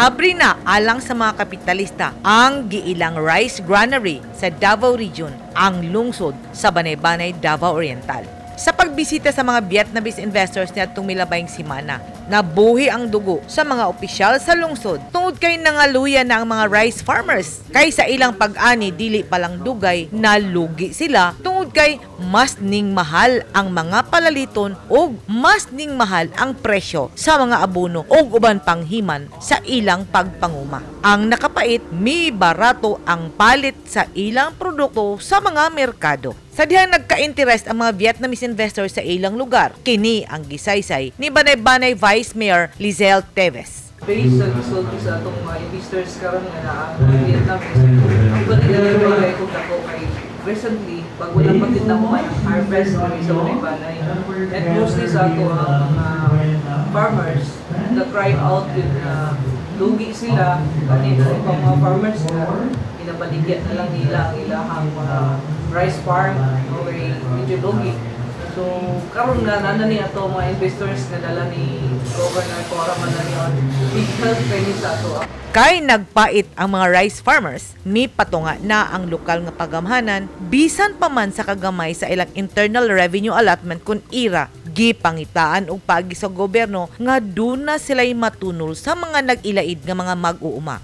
Giabri na alang sa mga kapitalista ang giilang rice granary sa Davao Region, ang lungsod sa Banay-Banay, Davao Oriental. Sa pagbisita sa mga Vietnamese investors niadtong milabayng simana, nabuhi ang dugo sa mga opisyal sa lungsod tungod kay nangaluya na ang mga rice farmers. Kay sa ilang pag-ani, dili pa lang dugay, nalugi sila tungod kay mas ning mahal ang mga palaliton ug mas ning mahal ang presyo sa mga abono ug uban pang himan sa ilang pagpanguma. Ang nakapait, mi barato ang palit sa ilang produkto sa mga merkado. Sa dihang nagka-interest ang mga Vietnamese investors sa ilang lugar, kini ang gisaysay ni Banay-Banay Vice Mayor Lizelle Teves. Based sa gisulti sa atong mga investors karon nga naa ang Vietnamese, actually dali kay kung dako kay recently pag wala pa gid na ang harvest diri sa Banay-Banay, and mostly sa ato ang mga farmers na cry out with na lugi sila. Kanina ibang mga farmers na ginabaligya na lang nila ang ilahang mga rice farm, okay, medyo lugi. So, karon nga nana ni ato mga investors nga dala ni Governor Cora man na ni on big help kay ni sa ato. Kay nagpait ang mga rice farmers, mipatunga na ang lokal nga pagamhanan bisan pa man sa kagamay sa ilang internal revenue allotment kon IRA. Gipangitaan og paagi sa gobyerno nga duna sila'y matunol sa mga nag-ilaid nga mga mag-uuma.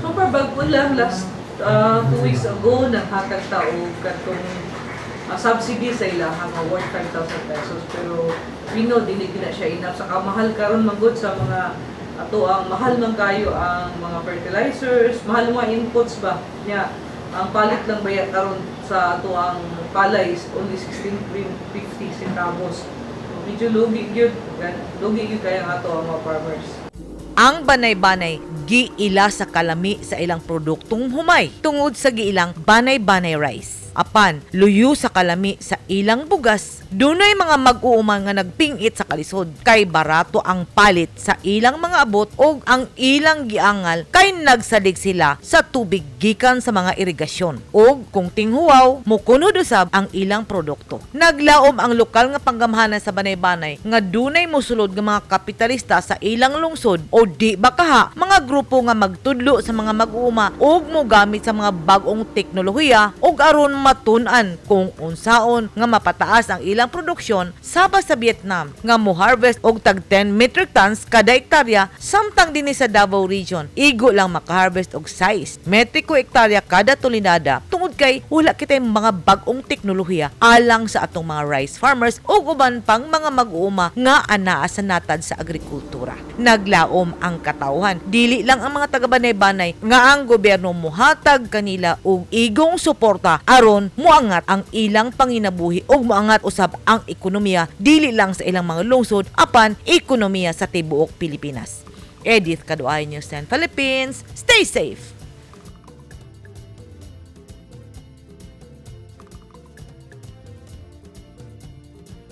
Super bago lang, last 2 weeks ago naghatag ta og katong subsidy sa ilahang nga worth 5,000 pesos, pero we know dili gid na siya enough sa kamahal karon manggod sa mga ato ang mahal man kayo ang mga fertilizers, mahal mga inputs ba nya. Ang palit lang baya karon sa ato ang palay is only 16.50 centavos. Medyo lugi gyud, lugi gyud kaya ang ato ang mga farmers. Ang Banay-Banay giila sa kalami sa ilang produktong humay tungod sa giilang Banay-Banay rice. Apan, luyo sa kalami sa ilang bugas, dunay mga mag-uuma nga nagpingit sa kalisod kay barato ang palit sa ilang mga abot og ang ilang giangal kay nagsalig sila sa tubig gikan sa mga irigasyon. Og kung tinghuwaw, mukunod usab ang ilang produkto. Naglaom ang lokal nga panggamhanan sa Banay-Banay nga dunay mosulod nga mga kapitalista sa ilang lungsod o di ba kaha mga grupo nga magtudlo sa mga mag-uuma og mogamit sa mga bag-ong teknolohiya og aron matun-an kung unsaon nga mapataas ang ilang produksyon saba sa Vietnam nga mo harvest og tag 10 metric tons kada hektarya, samtang dinhi sa Davao Region igo lang makaharvest og 6 metriko hektarya kada tonelada tungod kay wala kitay mga bag-ong teknolohiya alang sa atong mga rice farmers ug uban pang mga mag-uuma nga anaa sa natad sa agrikultura. Naglaom ang katawhan, dili lang ang mga taga Banay-Banay, nga ang gobyerno mohatag kanila og igong suporta aron moangat ang ilang panginabuhi ug moangat usab ang ekonomiya dili lang sa ilang mga lungsod apan ekonomiya sa tibuok Pilipinas. Edith Kaduay, News 10 Philippines. Stay safe.